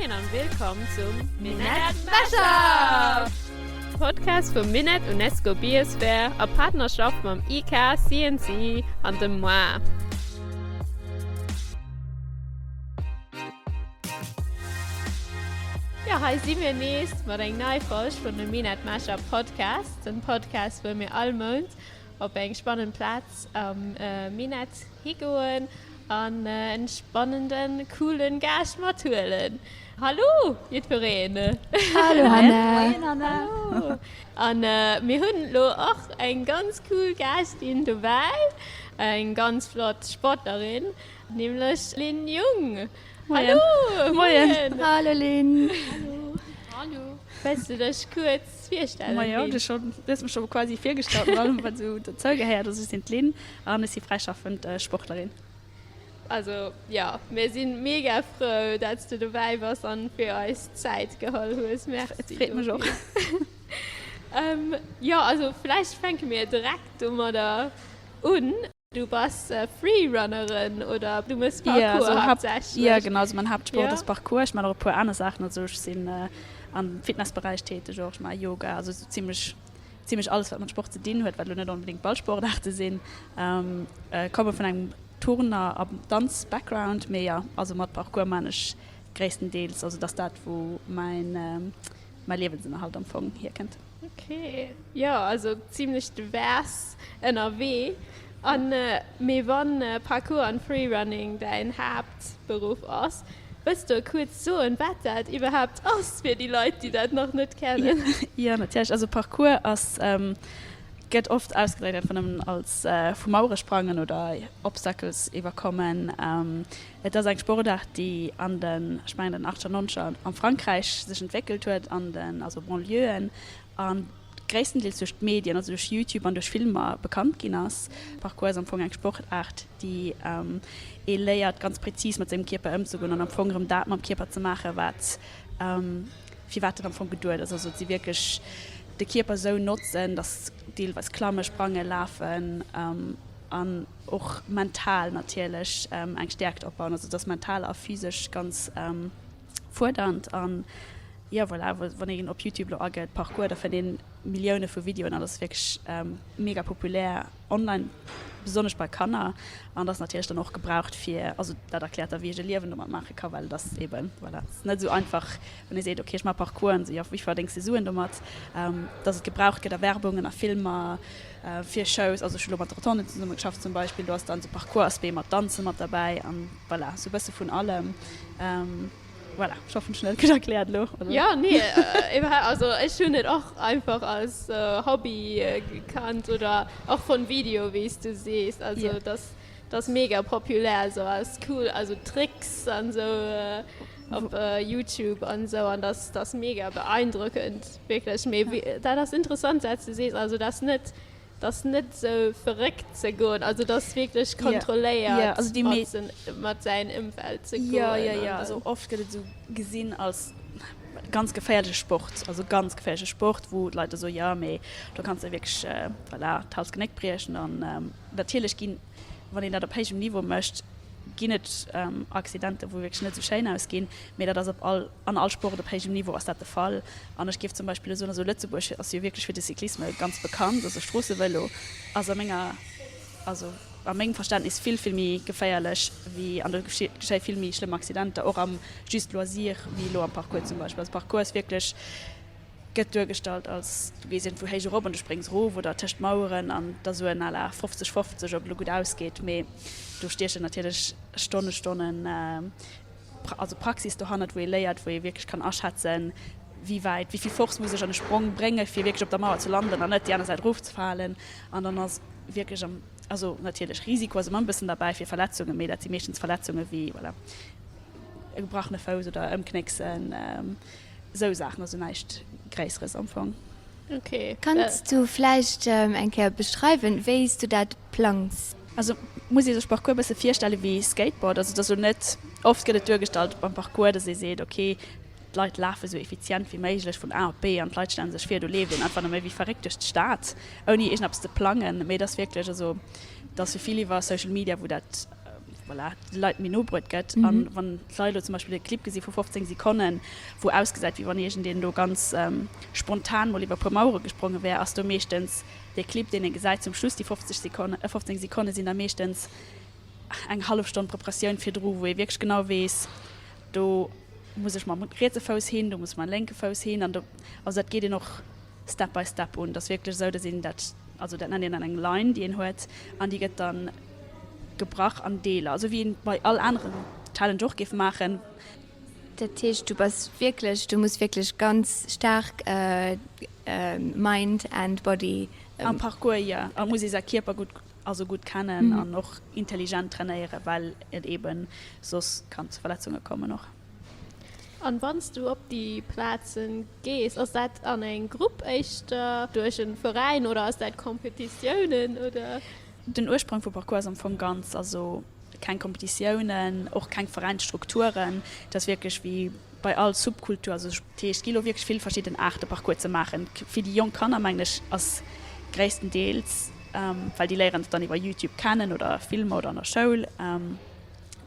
Moien an willkomm zum Minett Mashup! Podcast vum Minett UNESCO Biosphere a Partnerschaft mam IK, CNC an dem moi. Jo, hei si mir nees mat eng nei Folg vun dem Minett Mashup Podcast, den Podcast wou mir all Mount op eng spannend Plaz am Minett higoen an en spannenden, coolen Gaascht mathuelen. Hallo jiddwereen! Hallo Hanna! Moien Hanna! Hallo! An mir hunn elo och eng ganz cool Gästin dobäi, eng ganz flott Sportlerin, nämlech Lynn Jung. Moien! Hallo! Moien! Hallo Lynn! Hallo! Hallo! Wëlls du dech kuerz virstellen, Majo, Lynn? du hues mech scho quasi virgestallt mat allem wat esou dozou gehéiert. Also ech sinn d'Lynn an ech si fräischaffend Sportlerin. Also jo, mir sinn mega frou dat du dobäi bass an fir eis Zäit geholl hues. Merci Et freet mech och. Jo, also vläicht fänke mir direkt domadder un. Du bass Freerunnerin oder du mëss Parkour haaptsächlech? Jo genau, also mäin Haaptsport ass Parkour. Ech man och e puer aner Saachen, also ech sinn am Fitnessberäich täteg och, ech maache Yoga, also sou zimmlech Zimlech alles wat mat Sport ze dinn huet, wat elo net onbedéngt Ballsportaarte sinn. Komme vun engem Turner a Danz Background, mee jo, also mat Parkour man ech gréisstendeels, also et ass dat wou mäin mäi Liewensennerhalt am Fong hierkënnt. Ok, jo also zimlech divers ënnerwee. An mee wann Parkour an Freerunning däin Haaptberuff ass, Wëlls de kuerz soen, wat dat iwwerhaapt ass, fir déi Leit, déi dat nach net kennen? Jo, natierlech. Also Parkour ass, gëtt oft ausgedréckt einfach nëmmen als vu Mauere sprangen oder Obstacles iwwerkommen. Et ass eng Sportaart, déi an den, ech mengen den achtzeger, nonzeger am Frankräich sech entwéckelt huet, an den, also Banlieuën. An gréisstendeels duerch d'Medien, also duerch YouTube an duerch Filmer bekannt ginn ass. Parkour ass am Fong eng Sportaart, déi ee léiert ganz prezis mat sengem Kierper ëmzegoen an am Fong erëm dat mam Kierper ze maachen, wat firwat en am Fong geduet ass. Also et si wierklech de Kierper esou notzen, datt deelweis klamme, sprange, lafen an och mental natierlech eng Stäerkt opbauen. Also et ass mental a physesch ganz fuerdernd an jo voilà, wann een op Youtube lo agëtt Parkour, da fënnt een Millioune vu Videoen an dat ass wierklech mega populär online, besonnesch bei Kanner an dat ass natierlech dann och gebraucht fir, also dat erkläert da wéi ech e Liewen domat maache ka, well et ass eben voilà, et ass net esou einfach wann ee seet ok ech maache Parkour an esou jo wéi verdéngs de Suen domat, dass et gebraucht gëtt a Werbungen a Filmer fir Shows, also ech hu lo mat Rotonde zesumme geschafft zum Beispill, do ass dann esou Parkour-Aspect mat Danze mat derbäi an voilà, esou e bësse vun allem. Voilà, ech hoffen ech hunn dat gutt erkläert elo. Jo, nee, iwwerhaapt, also ech hunn et och einfach als Hobby gekannt oder och von Video, wéi s du sees. Also dass dass mega populär esou als cool, also Tricks an esou op Youtube an esou an dass dass mega beeindruckend wierklech. Mee wéi, dat ass interessant wat s du sees, also dass net T'ass net sou verréckt ze goen, also t'ass wierklech kontrolléiert mat säin Ëmfeld ze goen. Jo, jo, jo, also oft gëtt et esou gesinn als ganz geféierleche Sport, also ganz geféierleche Sport, wou d'Leit da soen, jo mee do kanns de wierklech, voilà, d'Hals Genéck briechen. An natierlech ginn, wann een dat op héijem Niveau mécht, ginn et Accidenter, wou wierklech net esou schéin ausginn, mee dat ass op all. An all Sport op héijem Niveau ass dat de Fall. An ech géif zum Beispill elo soen, also Lëtzebuerg ass jo wierklech fir de Cyclisme ganz bekannt. Also Stroossevëlo ass a menger, also a mengem Verständnis vill, vill méi geféierlech wéi, an do geschéie vill méi schlëmm Accidenter, och am just Loisir, wéi elo am Parkour zum Beispill. Also Parkour ass wierklech, gëtt duergestallt als du gees iergendwou héich erop an du spréngs erof oder tëscht Maueren an da sou en à la 50, 50, ob et elo gutt ausgeet. Mee do stiechen natierlech Stonne, Stonnen also Praxis dohannert, wou ee léiert, wou ee wierklech kann aschätzen, wéi wäit, wéi vill Force muss ech an e Sprong bréngen, fir wierklech op der Mauer ze landen an net déi aner Säit erofzefalen. An dann ass wierklech am, also natierlech Risiko ass ëmmer e bëssen derbäi fir Verletzungen, mee dat si meeschtens Verletzunge wéi, voilà, e gebrachene Fouss oder ëmknécksen, esou Saachen, also näischt Gréisseres am Fong. Okay. Kanns du vläicht eng Kéier beschreiwen, wéi s du dat plangs? Also muss ee sech Parkour e bësse virstelle wéi Skateboard. Also et ass elo net, oft gëtt et duergestallt beim Parkour, datt ee seet, okay, d'Leit lafe sou effizient wéi méiglech vun A op B an d'Leit stelle sech vir, do leeft een einfach nëmme wéi verréckt duerch d'Stad, ouni iergendeppes ze plangen. Mee et ass wierklech, also et ass jo vill iwwer Social Media, wou dat. Voilà, de Leit méi no bruet gëtt. An wann d'Leit elo zum Beispill e Clip gesi vu 15 Sekonnen, wou ausgesäit, wéi wann iergendeen do ganz spontan mol iwwer e puer Mauere gespronge wär, ass do meeschtens dee Clip, deen ee gesäit zum Schluss, déi 50 Sekonnen, 15 Sekonne sinn da meeschtens eng hallef Stonn Preparatioun virdru, wou ee wierklech genau weess, do muss ech mam rietse Fouss hin, do muss ech mam lénke Fouss hin. An do, also dat geet een och Step by Step un. Et ass wierklech esou, datt een dat, also dat nennt een dann eng Line, déi een huet, an déi gëtt dann gebrach an Deeler, esou wéi een bei all aneren Challenge och géif maachen. Dat heescht, du bass wierklech, du muss wierklech ganz staark Mind and Body. Am Parcours, jo. Et muss ee säi Kierper gutt, also gutt kennen an och intelligent trainéieren, well et eeben soss kann zu Verletzunge kommen och. An wanns du op déi Plazen gees, ass dat an eng Grupp éischter duerch en Veräin oder ass dat Competitiounen oder? Den Ursprong vu Parkour ass am Fong ganz, also keng Competitiounen, och keng Veräinsstrukturen, et ass wierklech wéi bei all Subkultur, also dat heescht et gi lo wierklech vill verschidden Aarte Parkour ze maachen. Fir déi jonk Kanner mengen ech ass gréisstendeels, well déi léieren et dann iwwer Youtube kennen oder Filmer oder an der Schoul,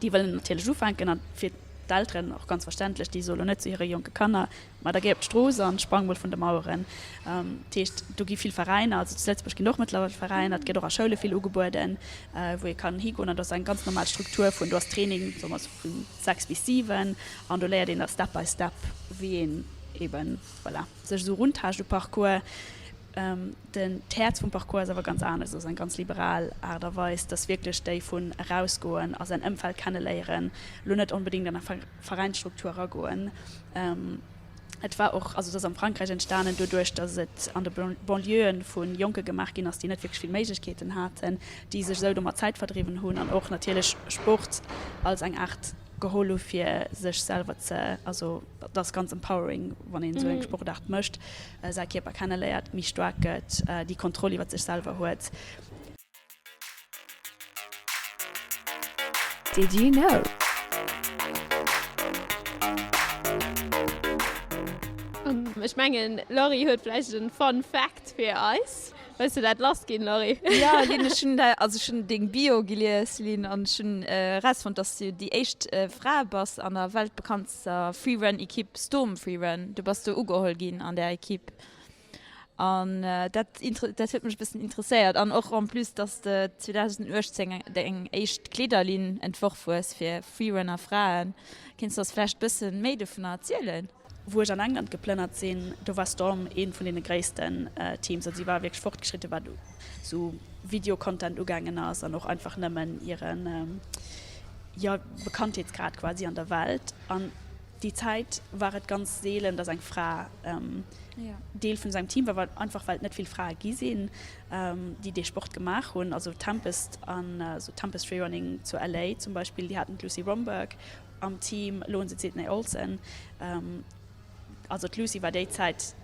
Déi wëllen natierlech ufänken an fir d'Elteren och ganz verständlech, déi soe lo net zu hire jonke Kanner, ma da géi op d'Strooss an sprang mol vun de Maueren. Dat heescht, do gi vill Veräiner, also zu Lëtzebuerg ginn och mëttlerweil Veräiner, et gëtt och a Schoule vill ugebueden, wou ee kann higoen an do ass eng ganz normal Struktur vun, do ass Training, soe mer vu 6 bis 7 an do léiert een da Step by Step, wéi een eben, voilà, sech esou eruntaascht u Parcours. Den d'Häerz vum Parcours ass awer ganz anescht, ass eng ganz liberal Aart a Weis, dass wierklech déi vun erausgoen a säin Ëmfeld kenneléieren, elo net onbedéngt an eng Veräinsstruktur eragoen. Et war och, also et ass am Frankräich entstanen doduerch, dass et an de Banlieuen vu Jonke gemaach ginn ass, déi net wierklech vill Méiglechkeeten haten, déi sech esou domat Zäit verdriwwen hunn an och natierlech Sport als eng Aart geholl hu fir sech selwer ze, also Dat ass ganz empowering, wann een esou eng Sportaart mécht, säi Kierper kenneléiert, méi staark gëtt, déi Kontroll iwwer sech selwer huet. Did you know? Ech mengen Laurie huet vläicht en Fun Fact fir eis. Wëlls de dat lass ginn, Laurie? Jo, Lynn, ech hunn däi, also ech hunn deng Bio gelies, Lynn, an ech hunn erausfonnt, dass du déi éischt Fra bass an der weltbekanntster Freerun-Ekipp Storm Freerun. Du bass do ugeholl ginn an där Ekipp an dat dat huet mech e bëssen interesséiert an och en plus, dass de 2018 deng éischt Kleederlinn entworf hues fir Freerunner-Fraen. Kéints du eis vläicht e bëssen méi dovunner erzielen? Wou ech an England geplënnert sinn, do war Storm eent vun deene gréissten Teams. Also si ware wierklech fortgeschritten, wat esou Video-Content ugaangen ass an och einfach nëmmen hiren, jo, Bekanntheetsgrad quasi an der Welt. An déi Zäit war et ganz seelen, datt eng Fra Deel vun esou engem Team war, well einfach well et net vill Frae gi sinn, déi dee Sport gemaach hunn. Also Tempest an esou Tempest Freerunning zu LA zum Beispill, déi haten d'Lucy Romberg. Am Team elo hunn se d'Sydney Olsen. Also d'Lucy war déi Zäit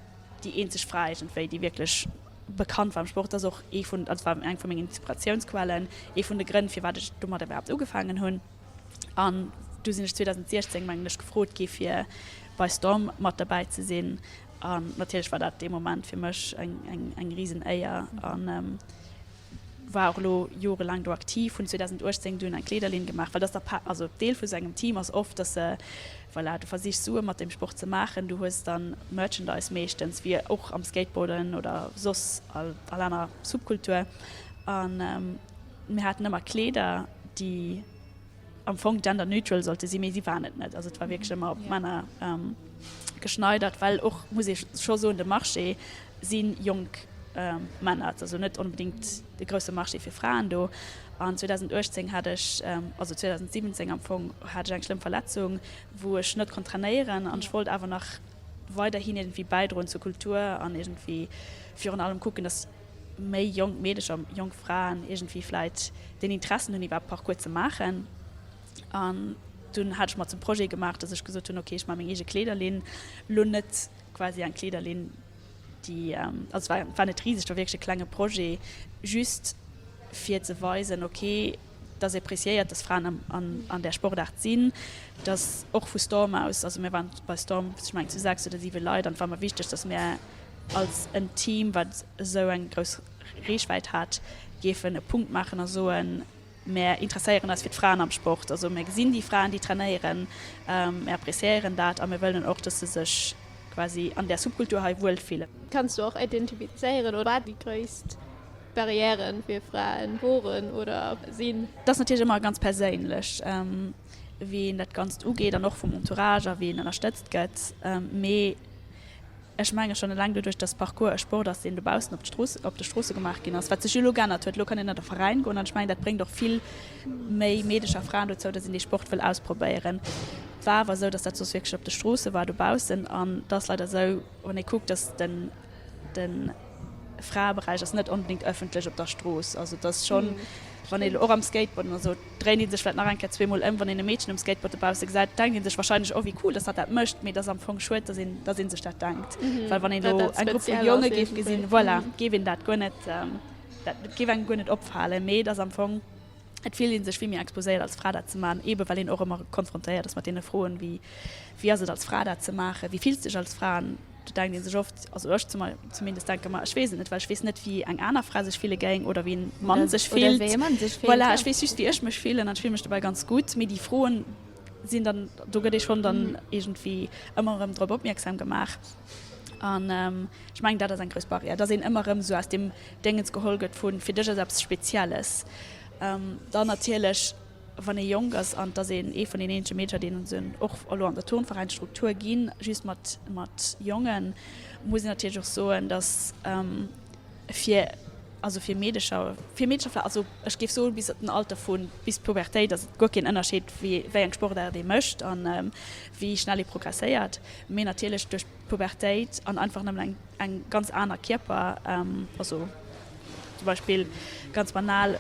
déi eenzeg Fra iergendwéi, déi wierklech bekannt war am Sport. Dat ass och ee vun, also war eng vu mengen Inspiratiounsquellen, ee vun de Grënn, firwat ech domat iwwerhaapt ugefaangen hunn. An du sinn ech 2016, mengen ech, gefrot gi fir bei Storm mat derbäi ze sinn. An natierlech war dat dee Moment fir mech eng, eng, eng risen Éier. An war och elo jorelaang do aktiv, hunn 2018 dunn eng Kleederlinn gemaach, well dat ass da, also Deel vu sou engem Team ass oft, dass se, voilà, du versichs Sue mat dem Sport ze maachen, du hues dann Merchandise meeschtens, wéi och am Skateboarden oder soss all all aner Subkultur an mir haten ëmmer Kleeder, déi am Fong gender neutral sollte sinn, mee si waren et net. Also et war wierklech ëmmer op Männer geschneidert, well och, muss ee scho soen, de Marché si jonk Männer, et ass also net onbedéngt de grousse Marché fir Fraen do. An 2018 hat ech, also 2017 am Fong, hat ech eng schlëmm Verletzung, wou ech net konnt trainéieren an ech wollt awer nach weiderhin iergendwéi bäidroen zur Kultur an iergendwéi virun allem kucken, datt méi jonk Meedecher, jonk Fraen iergendwéi vläit den Interessen hunn iwwerhaapt Parcours ze maachen. An dunn hat ech mer zum Projet gemaach, datt ech gesot hunn, okay, ech maache meng eege Kleederlinn, lo net quasi eng Kleederlinn, déi, also et war war net riseg, et war wierklech e klenge Projet, just fir ze weisen, okay, dass ee appreciéiert, dass Fraen am an an där Sportaart sinn, dass och vu Storm aus, also mir waren bei Storm, ech mengen zu 6 oder 7 Leit, an et war mer wichteg, dass mir als en Team, wat esou eng grouss Reechwäit hat, géifen e Punkt maachen a soen. Mär interesséieren eis fir d'Fraen am Sport. Also mär gesinn déi Fraen, déi trainéieren, mär appréciéieren dat a mir wëllen och, dass se sech quasi an där Subkultur hei wuel fillen. Kanns du och identifizéieren, wat déi gréisst Barrièren fir Fraen woren oder sinn? Dat ass natierlech ëmmer ganz perséinlech, wéi een dat Ganzt ugeet an och vum Entourage a wéi een ënnerstëtzt gëtt. Mee Ech menge schonn eleng doduerch, dass Parkour e Sport ass, deen dobaussen op d'Strooss, op de Stroosse gemaach ginn ass, wat sech jo elo geännert huet. Elo kann een an de Veräin goen an ech mengen, dat bréngt och vill méi Meedecher, Fraen dozou, dass een dee Sport wëll ausprobéieren. Et war awer esou, dass dat soss wierklech op de Stroosse war dobaussen an et ass leider esou, wann ee kuckt, dass den, de Fraeberäich ass net onbedéngt ëffentlech op der Strooss. Also et ass schonn, wann ee elo och am Skateboarden oder esou, dréint ee sech vläicht nach eng Kéier zweemol ëm, wann een e Meedchen um Skateboard dobausse gesäit, denkt ee sech wahrscheinlech, oh wéi cool, dass hatt dat mécht, mee et ass am Fong schued, dass een, dass ee sech dat denkt, well wann een elo eng Grupp vu Jonge géif gesinn, voilà, géif een dat guer net, dat géif engem guer net opfalen, mee et ass am Fong, et fillt ee sech vill méi exposéiert als Fra dat ze maachen, eebe well een och ëmmer konfrontéiert ass mat deene Froen, wéi, wéi ass et als Fra dat ze maachen, wéi fills de dech als Fra? An Do denkt ee sech oft, also ech zumindest denke mer, ech weess et net, well ech weess net, wéi eng aner Fra sech fille géing oder wéi en Mann sech fillt. Oder wéi e Mann sech fillt, Voilà, ech weess just, wéi ech mech fillen an ech fille mech dobäi ganz gutt. Mee déi Froen sinn dann, do gëtt ee schonn dann iergendwéi ëmmer erëm drop opmierksam gemaach. An ech mengen, dat ass eng grouss Barrière, dass een ëmmer erëm esou aus deem Déngens geholl gëtt vu fir dech ass eppes Spezielles. Dann natierlech. Wann ee jonk ass, an et ass een ee vun den eenzege Meedercher, deen se och elo an der Turnveräinsstruktur ginn, just mat mat Jongen, muss een natierlech och soen, datt fir, also fir Meedecher, fir Meedecher, also ech géif soen, bis den Alter vu bis d'Pubertéit ass et guer keen Ënnerscheed, wéi wéi eng Sportaart ee mécht a wéi schnell ee progresséiert. Mee natierlech duerch d'Pubertéit an einfach nëmmen eng eng ganz aner Kierper, also zum Beispill ganz banal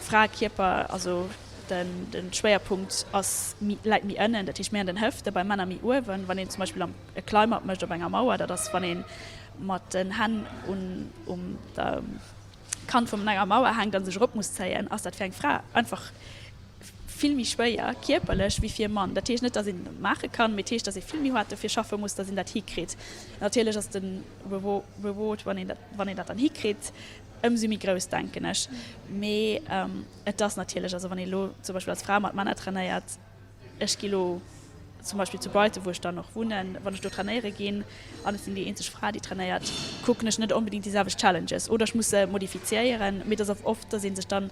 Fraekierper, also den den Schwéierpunkt ass méi läit méi ënnen, dat heescht méi an den Hëften, bei Männer méi uewen. Wann een zum Beispill am e Climb-up mécht op enger Mauer, dat ass wann ee mat den Hänn un um der Kant vun enger Mauer hänkt a sech erop muss zéien, ass dat fir eng Fra einfach vill méi schwéier kierperlech wéi fir e Mann. Dat heescht net, datt een et net maache kann, mee et heescht, datt ee vill méi haart dofir schaffe muss, datt een dat hikritt. Natierlech ass de Reward, wann een dat, wann een dat dann hikritt, ëmsou méi grouss, denken ech. Mee et ass natierlech, also wann ee elo zum Beispill als Fra mat Männer trainéiert, ech gi lo zum Beispill zu Brighton, wou ech dann och wunnen, wann ech do trainéiere ginn an ech sinn déi eenzeg Fra, déi trainéiert, kucken ech net onbedéngt déi selwecht Challenges oder ech muss se modifiziéieren. Mee et ass oft, datt ee sech dann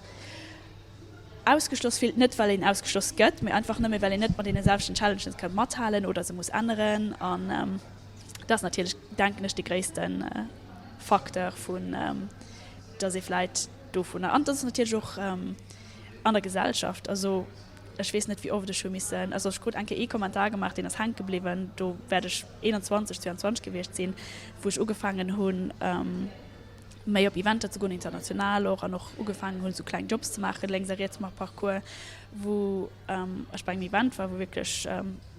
ausgeschloss fillt, net well een ausgeschloss gëtt, mee einfach nëmme well een net mat deene selwechten Challenges ka mathalen oder se muss änneren. An dat ass natierlech, denken ech, de gréisste Facteur vun, datt ee vläit dovunner, an dat ass natierlech och an der Gesellschaft, also ech weess net wéi oft ech hu missen, also ech krut eng Kéier ee Kommentar gemaach, deen ass hänke bliwwen, do wäert ech 21, 22 gewiescht sinn, wou ech ugefaangen hunn, méi op Eventer ze goen, international och, an och ugefaangen hunn, esou kleng Jobs ze maachen, lénks a riets mat Parkour, wou ech bei engem Event war, wou wierklech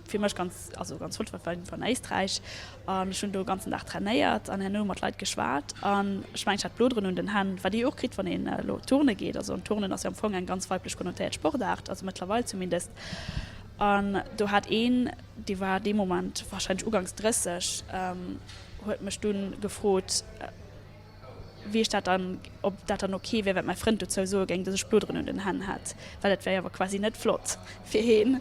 fir mech ganz, also ganz flott war, war an Éisträich an ech hunn do e ganzen Dag trainéiert an herno mat Leit geschwat an ech mengen, ech hat Bloderen un den Hänn, wat ee jo och kritt, wann een elo turne geet. Also an Turnen ass jo am Fong eng ganz weiblech konnotéiert Sportaart, also mëttlerweil zumindest. An do hat een, dee war dee Moment warscheinlech uganks 30, huet mech dunn gefrot, wéi ech dat dann, ob dat dann ok wär, wat mäi Frënd dozou soe géing, dass ech Bloderen un den Hänn hätt, well dat wär jo awer quasi net flott fir heen.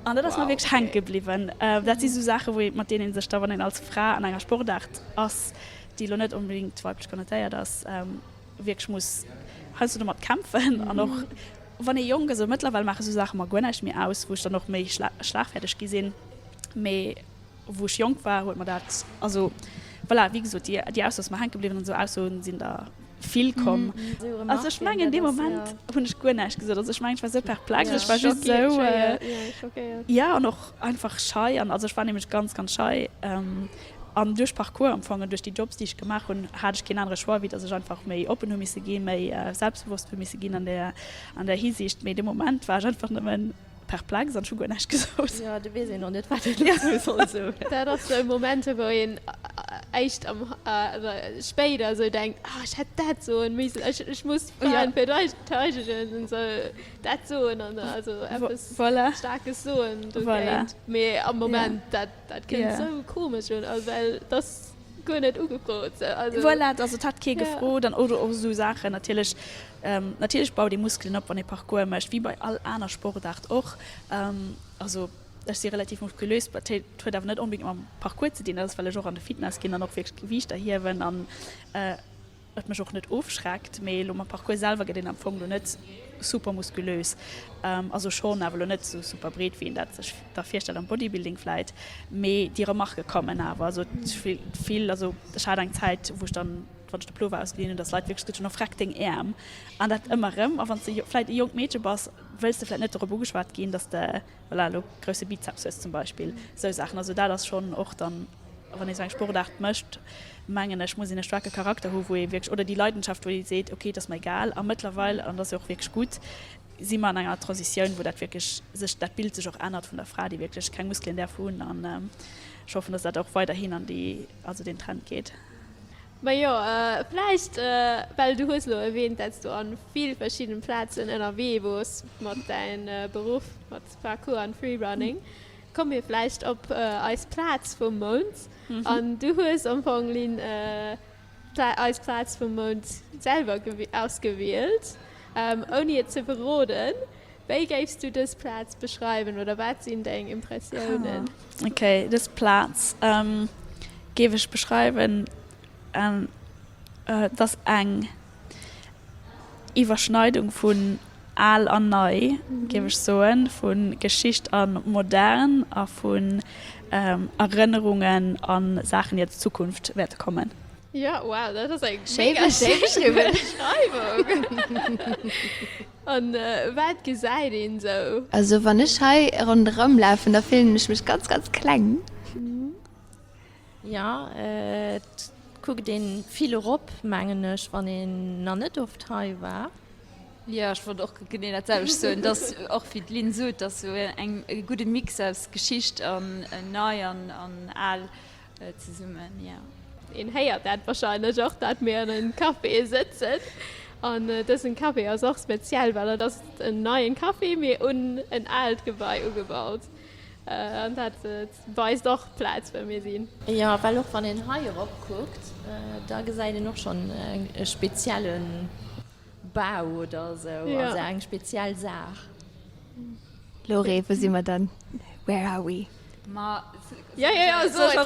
An dat ass mer wierklech hänke bliwwen. Dat si sou Saachen, wou ee, mat deenen ee sech da, wann een als Fra an enger Sportaart ass, déi elo net onbedéngt weiblech konnotéiert ass, wierklech muss heiansdo domat kämpfen. An och wann ee jonk ass, also mëttlerweil maache sou Saache mer guer näischt méi aus, wou ech dann och méi schlagfäerdeg gi sinn, mee Wou ech jonk war, huet mer dat, also voilà, wéi gesot, déi, déi Ausso ass mer hänke bliwwen an esou Aussoen sinn der vill komm. Also ech mengen, dee Moment hunn ech guer näischt gesot. Also ech mengen, ech war esou perplex, ech war just esou, jo, an och einfach schei an also ech war nämlech ganz, ganz schei an duerch Parkour am Fong an duerch déi Jobs, déi ech gemaach hunn, hat ech keen anere Choix, wéi datt ech einfach méi oppen hu misse ginn, méi selbstbewosst hu misse ginn an där, an där Hisiicht. Mee dee Moment war ech einfach nëmmen perplex an ech hu guer näischt gesot. Jo, do weess een och net, wat een dozou soll soen. Dat ass sou Momenter, wou een éischt am, oder spéider sou denkt, ah ech hätt dat soen missen, ech, ech muss Fraen verteidegen an sou dat soen an also eppes Staarkes soen dogéint. Mee am Moment, dat, dat kënnt sou komesch un, well dat ass. guer net ugefrot. Also. Voilà, also et hat kee gefrot an oder och esou Saachen natierlech. Natierlech baut ee Muskelen op, wann ee Parkour mécht, wéi bei all aner Sportaart och. Also ech si relativ muskulös, dat huet awer net onbedéngt mam Parkour ze dinn, dat ass well ech och an de Fitness ginn an och wierklech Gewiichter hiewen an et mech och net ofschreckt. Mee elo mam Parkour selwer gëtt een am Fong elo net super muskulös, also schonn, awer elo net esou super breet, wéi een dat sech da virstellt am Bodybuilding vläit. Mee déi Remarquë kommen awer, also vill, also ech hat eng Zäit, wou ech dann, wann ech de Plover ausgeliehen hunn, dass Leit wierklech gesot hunn, oh freck deng Äerm an dat ëmmer erëm. A wann s de vläit e jonkt Meedche bass, wëlls de vläit net dorop ugeschwat ginn, dass de, voilà, elo grousse Bizeps hues zum Beispill, esou Saachen. Also dat ass schonn och dann, wann ee sou eng Sportaart mécht, mengen ech, muss een e staarke Charakter hu wou ee wierklech, oder déi Leidenschaft, wou ee seet, okay, et ass mer egal. A mëttlerweil, an dat ass jo och wierklech gutt, si mer an enger Transitioun, wou dat wierklech sech, dat Bild sech och ännert vun der Fra, déi wierklech keng Muskelen däerf hunn. An ech hoffen, dass dat och weiderhin an déi, also deen Trend geet. Majo, vläicht well du hues elo erwähnt, dat s du an vill verschidden Plazen ënnerwee wors mat däin Beruff, mat Parkour an Freerunning. Komme mir vläicht op eis Plaz vum Mount. An du hues am Fong, Lynn, eis Plaz vum Mount selwer ausgewielt, ouni et ze verroden. Wéi géifs du dës Plaz beschreiwen oder wat sinn deng Impressiounen? Ok, dës Plaz géif ech beschreiwen, et ass eng Iwwerschneidung vun al an nei, géif ech soen, vu Geschicht a modern a vun Erënnerungen a Saachen, déi aus der Zukunft wäerte kommen. Jo, wow, dat ass eng mega schéi Beschreiwung! An wat gesäit een sou? Also wann ech hei ronderëm lafen, da fillen ech mech ganz ganz kleng. Jo, et kuckt een vill erop, mengen ech, wann een nach net oft hei war. Jo, ech wollt och genee dat selwecht soen, dass och wéi d'Lynn sot, dass sou eng e gudde Mix aus Geschicht an nei an al Zesummen, jo. Een héiert dat wahrscheinlech och, dat mir an engem Café sëtzen. An dësen Café ass och speziell, well et ass en neien Café, mee un en aalt Gebai ugebaut. An dat weist och d'Plaz, wou mir sinn. Jo, well och wann een hei erop kuckt, da gesäit een och schonn e spezielle Bau oder esou, also eng speziell Saach. Laure, wou si mer dann? Where are we? Ma ja, ja, ja, so, ja,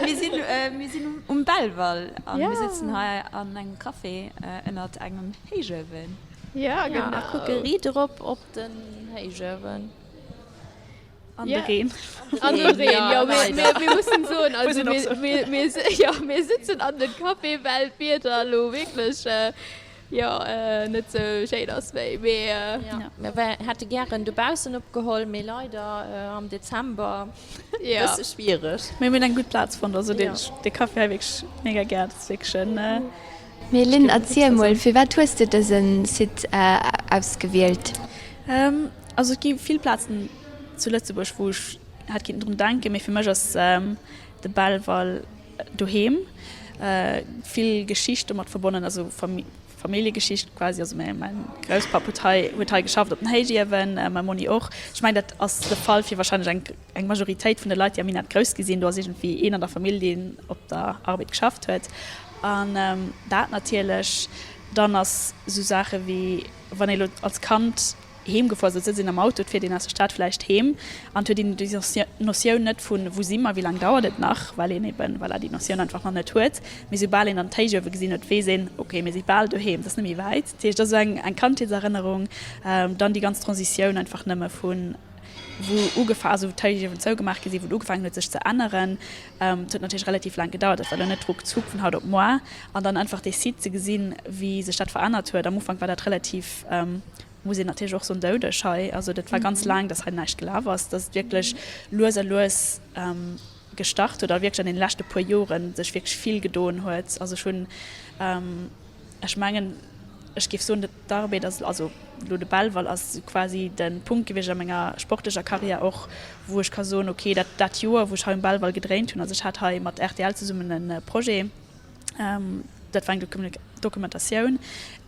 mir sinn, äh, mir sinn um Belval an ja. mir sitzen hei an engem Café äh, ënnert engem Héichuewen. Ja, genau. Ja, a kucke riit erop op den Héichuewen. An de Reen. An de Reen, ja, mir, mir, mir mussen soen, also mir, mir, mir, ja, mir sitzen an den Café, well d'Wieder elo wierklech äh, jo net sou schéin ass wéi mee. Jo, mir hätte gären dobaussen opgeholl, mee leider am Dezember e bësse schwiereg. Mee mir hunn eng gutt Plaz fonnt, also dee Café hei wierklech mega gär, dat ass wierklech en. Mee Lynn, erziel mol, firwat hues de dëse Site ausgewielt? Also et gi vill Plazen zu Lëtzebuerg wou ech hätt kinnten drun denken, mee fir mech ass de Belval doheem vill Geschicht domat verbonnen, also Familljegeschicht quasi. Also mäi Grousspapp huet hei huet hei geschafft op den Héichiewen, mäi Monni och. Ech mengen dat ass de Fall fir wahrscheinlech eng eng Majoritéit vun de Leit déi am Minett grouss gi sinn. Do ass iergendwéi een an der Famill deen op der Arbed geschafft huet an dat natierlech. Dann ass esou Saache wéi wann ee lo als Kand heem gefuer ass, et sëtzt een am Auto, et fiert een aus der Stad vläicht heem an et huet een déi Notioun net vun, wou si mer, wéi laang dauert et nach, well een eben, voilà, déi Notioun einfach nach net huet. Mee soubal een dann d'Héichuewe gesinn huet, weess een, ok, mir si bal doheem, et ass net méi wäit. Dat heescht, et ass esou eng Kandheetserënnerung. Dann déi ganz Transitioun einfach nëmme vun, wou ugefa, also wou d'Héichuewen zougemaach gi sinn, wou et ugefaangen huet sech ze änneren. Et huet natierlech relativ laang gedauert, dat war elo net ruckzuck vun haut op moar. An dann einfach dee Site ze gesinn, wéi sech dat verännert huet. Am Ufank war dat relativ, muss een natierlech och soen, doudeg hei. Also dat war ganz laang, dass hei näischt gelaf ass, dass et wierklech lues a lues gestart huet a wierklech an deene leschte puer Jore sech wierklech vill gedoen huet. Also ech hunn, ech mengen, ech géif soen, d'Arbed ass, also elo de Belval ass quasi de Punkt gewiescht a menger sportlecher Karriär och, wou ech ka soen, okay, dat dat Joer, wou ech hei um Belval gedréint hunn, also ech hat hei mat rtl zesummen e Projet. dat war eng Dokumentatioun,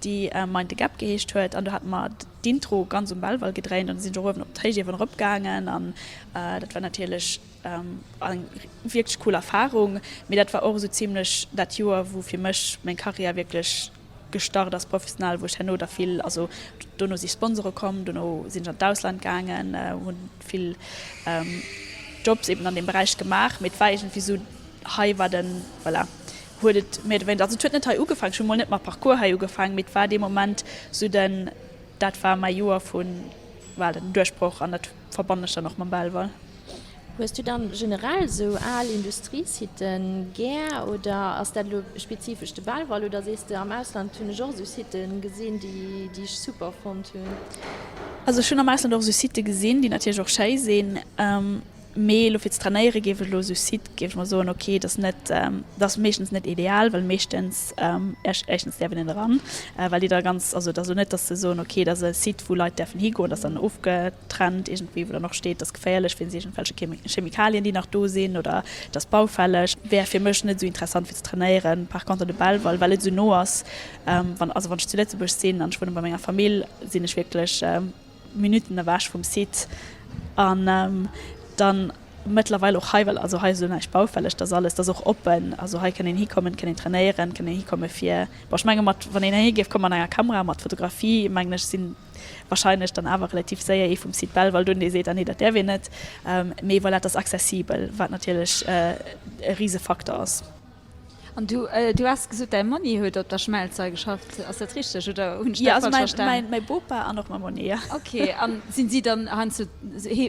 déi Mind the Gap geheescht huet an do hate mer d'Intro ganz um Belval gedréint an da sinn ech och uewen op d'Héichiewen eropgaangen an dat war natierlech eng wierklech cool Erfarung. Mee dat war och esou zimlech dat Joer, wou fir mech meng Karriär wierklech gestart ass professionell, wou ech herno da vill, also dono si Sponsore komm, dono sinn ech an d'Ausland gaangen, hunn vill Jobs eben an deem Beräich gemaach, mee et war iergendwéi esou, hei war den, voilà, huet et méi oder wéineger, also et huet net hei ugefaangen, ech hu mol net mat Parcours hei ugefaangen, mee et war dee Moment esou den, dat war mäi Joer vun, voilà, den Duerchbroch an dat verbannen ech dann och mam Belval. Hues du dann generell sou al Industriesiten gär oder ass dat elo spezifesch de Belval oder sees de am Ausland hunn ech och esou Siten gesinn déi déi ech super fonnt hunn? Also ech hunn am Ausland och esou Sitë gesinn déi natierlech och schéi sinn, mee elo fir ze trainéiere géif ech elo esou Site géif ech mol soen ok dat ass net dat ass meeschtens net ideal well meeschtens éischtens däerf een net eran well déi da ganz also et ass elo net datt se soen ok dat ass e Site wou Leit däerfen higoen dat ass dann ofge Trend iergendwéi, wou dann och steet, dass geféierlech wéinst iergendwelche Chemikalien, déi nach do sinn, oder et ass baufälleg, wär fir mech net esou interessant fir ze trainéieren. Par contre de Belval, well et esou no ass, wann, also wann ech zu Lëtzebuerg sinn an ech wunne bei menger Famill, sinn ech wierklech Minutten ewech vum Site an dann mëttlerweil och hei, well also hei ass elo näischt baufälleg, dat ass alles, dat ass och oppen, also hei kann een hikommen, kann een trainéieren, kann een hikomme fir, bon ech menge mat, wann een heihi géif komme mat enger Kamera, mat Fotografie, mengen ech sinn wahrscheinlech dann awer relativ séier ee vum Site Belval dunn, dee seet, ah nee, dat däerf een net. Mee voilà, et ass accessibel, wat natierlech e Risefaktor ass. An du, du has gesot, däi Monni huet op der Schmelz hei geschafft. Ass dat richteg oder hunn ech dat falsch verstan? Jo, also mäi Bopa an och mäi Monni, jo. Ok, an sinn si dann heiansdo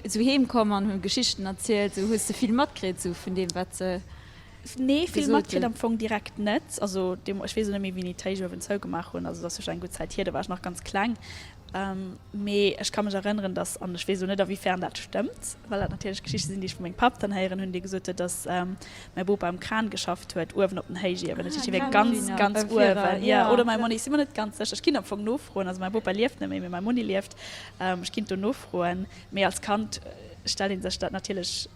sou heem komm an hunn Geschichten erzielt? Sou hues de vill matkritt sou vun deem wat se. Nee, vill matkritt am Fong direkt net. Also deem, ech weess och net méi wéini d'Héichuewen zougemaach hunn, also et ass jo scho eng gutt Zäit hier, do war ech nach ganz kleng. Mee ech ka mech erënneren, datt, an ech weess elo net awéifern dat stëmmt, well dat natierlech Geschichte sinn, déi ech vu mengem Papp dann héieren hunn, dee gesot huet, datt mäi Bopa um Kran geschafft huet, uewen op den Héichiewen. Dat heescht, hie wier ganz, ganz uewen. Jo, oder mäi Monni, ech si mer net ganz sécher. Ech kinnt am Fong nofroen, also mäi Bopa lieft net méi, mee mäi Monni lieft. Ech kinnt do nofroen. Mee als Kand stellt ee sech dat natierlech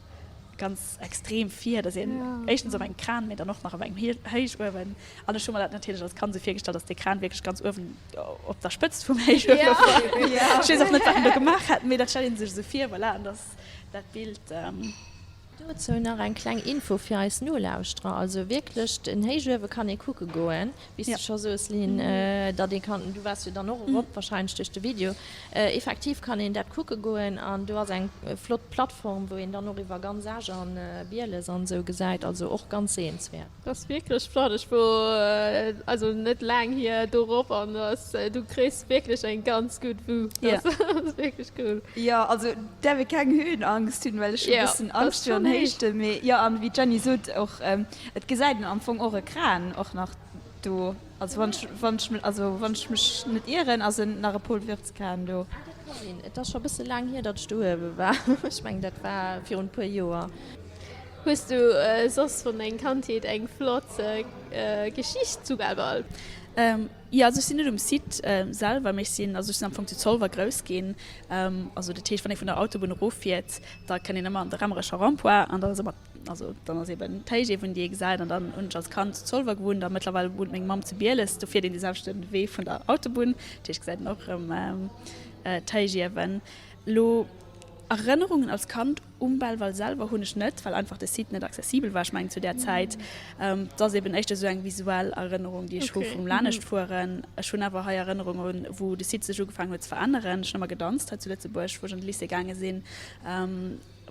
ganz extrem vir, dass een éischtens op engem Kran, mee dann och nach op engem Héichuewen. An ech hu mer dat natierlech als Kand esou virgestallt, dass dee Kran wierklech ganz uewen op der Spëtzt vum Héichuewe war. Ech weess och net, wat en do gemaach hätt, mee dat stellt ee sech esou vir, voilà, an dass dat Bild. Dozou nach eng kleng Info fir eis Nolauschterer, Also wierklech, den Héichuewe kann ee kucke goen, wéi s de scho soos, Lynn, datt ee kann, du waars jo dann och erop wahrscheinlech duerch de Video, Effektiv kann een dat kucke goen an do ass eng flott Plattform, wou een dann och iwwer ganz Esch an Bieles an esou gesäit, also och ganz sehenswäert. Dat ass wierklech flott. Ech wor also net laang hier dorop an du kriss wierklech eng ganz gutt Vue. Dat ass wierklech cool. Jo, also däerf ee keng Höhenangst hunn, well ech hu bëssen Angscht virun Héichten. Mee jo, an wéi d'Jenny sot och, et gesäit een am Fong och e Kran och nach do. Also wann ech, wann ech, also wann ech mech net ieren, ass en nach e Paul Würtz-Kran do. Ah, dat ka sinn. Et ass scho bësse laang hier, datt ech do uewe war. Ech mengen, dat war virun e puer Joer. Hues du soss vun deng Kandheet eng flott Geschicht zu Belval? Jo, also ech sinn net um Site selwer, mee ech sinn, also ech sinn am Fong zu Zolwer grouss ginn. Also dat heescht, wann ee vun der Autobunn eroffiert, da kënnt een ëmmer an de Remmerecher Rond-point an dann ass ëmmer Also dann ass eben d'Héichiewen, déi ee gesäit. An dann hunn ech als Kand zu Zolwer gewunnt a mëttlerweil wunnt meng Mamm zu Bieles. Do fiert een dee selwechte Wee vun der Autobunn. Dat heescht, gesäit een och erëm d'Héichiewen. Elo Erënnerungen als Kand um Belval selwer hunn ech net, well einfach de Site net accessibel war, ech mengen zu där Zäit. Et ass eben éischter esou eng visuell Erënnerung, déi ech hu vum Laneschtfueren. Ech hunn awer hei Erënnerungen, wou de Site sech ugefaangen huet ze veränneren. Ech hunn ëmmer gedanzt hei zu Lëtzebuerg, wou ech an de Lycée gaange sinn.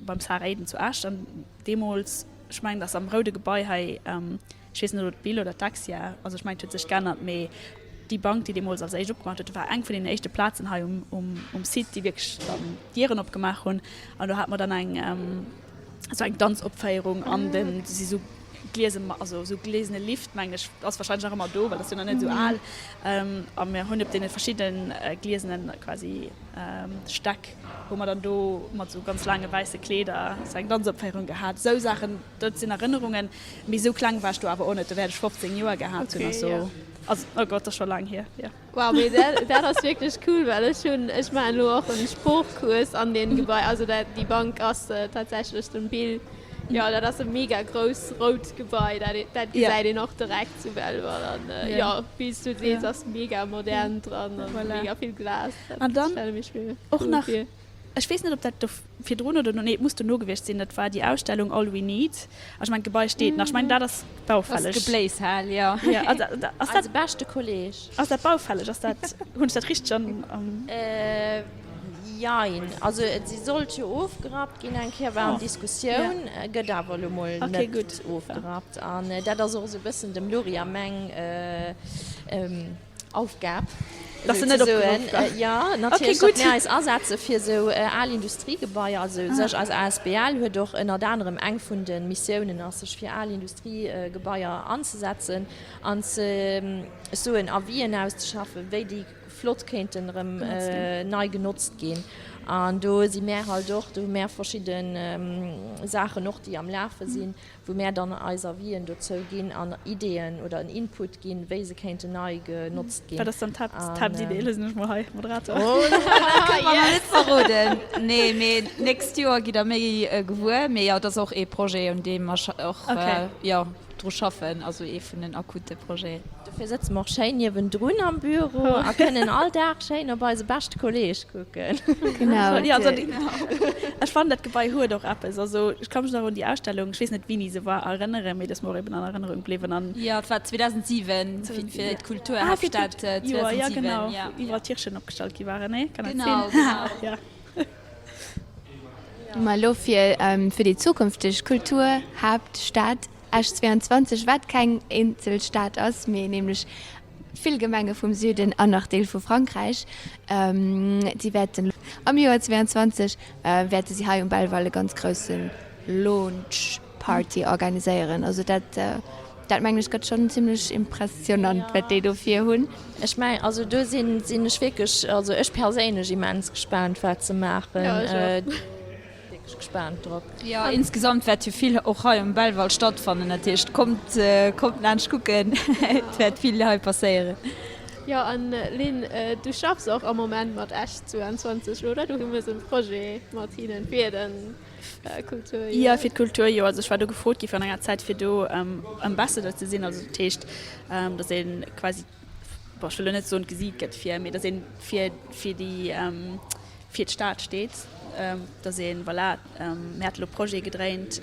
Beim Sarah Eden zu Esch an deemools, ech mengen, dass am roude Gebai hei, ech weess net, ob et d'Bill oder d'Dexia, also ech mengen, et huet sech geännert, mee déi Bank, déi deemools als éischt opgemaach huet, dat war eng vun deenen éischte Plazen hei um Site, déi wierklech dann d'Dieren opgemaach hunn. An do hate mer dann eng esou eng Danzopféierung an den, si sou gliese, also esou glesene Lift, mengen ech, ass wahrscheinlech nach ëmmer do, well dat ass jo nach net esou al. A mir hunn op deene verschiddene gliesene quasi Stäck, Hu mer dann do mat sou ganz laange wäisse Kleeder sou eng Danzopféierung gehat. Sou Saachen, dat sinn Erënnerungen. Mee sou kleng war ech do awer och net, do wäert ech 15 Joer gehat hunn. Also, also, oh Gott, dat ass scho laang hier, jo. Wow, mee dat, dat ass wierklech cool, well ech hunn, ech maachen elo och en Sproochcours an deem Gebai, also dat, déi Bank ass tatsächlech dem Bill. Jo, dat ass e mega grouss rout Gebai, dat dat gesäit een och direkt zu Belval an jo, wéi s du sees, ass mega modern dran an mega vill Glas. Dat stelle mech mir cool vir. Ech weess net, ob dat do virdrun oder no, nee, et muss dono gewiescht sinn, dat war déi Ausstellung All We Need. Ech mengen, d'Gebai steet nach. Ech mengen, dat ass baufälleg. Ass d'Gebléishal, jo. Jo, also, ass dat. Eise beschte Kolleg. Ass dat baufälleg? Ass dat, hunn ech dat richteg an, am. Jein. Also, si sollt jo ofgerappt ginn eng Kéier, war an Diskussioun, gëtt awer elo mol net ofgerappt. An dat ass och esou e bëssen dem Lory a meng. Aufgab, Dass se net opgerappt gëtt. Jo, natierlech, datt mir eis asetze fir esou al Industriegebaier. Also u sech eis asbl huet och ënnert anerem eng vun de Missiounen ass, sech fir al Industriegebaier anzesetzen an ze, ech soen, Avisen auszeschaffen, wéi déi flott kéinten erëm nei genotzt ginn. An do si mär halt och, do hu mär verschidde Saachen och, déi am Lafe sinn, wou mär dann eis Avisen dozou ginn an Ideeën oder en Input ginn, wéi se kéinten nei genotzt ginn. Wat ass dann d'Haaptidee? Loossen ech mol hei Moderator. Oh, dat kënne mer nach net verroden. Nee, mee d'nächst Joer gitt der méi gewuer. Mee jo, et ass och ee Projet, un deem mer och, jo, dru schaffen, also ee vun den akute Projeten. Dofir sëtze mer och schéin niewendrun am Büro a kënnen all Dag schéin op eise beschte Kolleeg kucken. Genau. Ja, also, ech fannen dat Gebai huet och eppes. Also ech ka mech nach un déi Ausstellung, ech weess net wéini se war, erënneren, mee dat ass mer och eben an Erënnerung bliwwen. An Jo, et war 2007, fir d'Kulturhaaptstad 2007. Joer, ja genau, wou iwwerall Tierchen opgestallt gi waren, nee? Kann dat sinn? Genau, genau. Ja. Ma elo fir déi zukünfteg Kulturhaaptstad Esch 22, wat keng eenzel Stad ass, mee nämlech vill Gemenge vum Süden an nach Deel vu Frankräich, déi wäerten am Joer 22 wäerte si hei um Belval e ganz grousse Launch Party organiséieren. Also dat, dat mengen ech gëtt schonn zimlech impressionant, wat déi do vir hunn. Ech mengen, also do sinn, sinn ech wierklech, also ech perséinlech immens gespaant, wat se maachen. Jo, ech och. Wierklech gespaant drop. Jo, insgesamt wäert jo vill och hei um Belval stattfannen. Dat heescht, kommt, kommt laanscht kucken, et wäert vill hei passéieren. Jo, an Lynn, du schaffs och am Moment mat Esch 22, oder? Du hues e Projet mat hinnen fir de Kulturjoer. Jo, fir d'Kulturjoer. Also ech war do gefrot gi virun enger Zäit, fir do Ambassador ze sinn. Also dat heescht, datt ee quasi, bon, ech wëll elo net soen, d'Gesiit gëtt fir, mee datt ee fir, fir déi, fir d'Stad steet, dass een, voilà, mir hate lo Projete gedréint,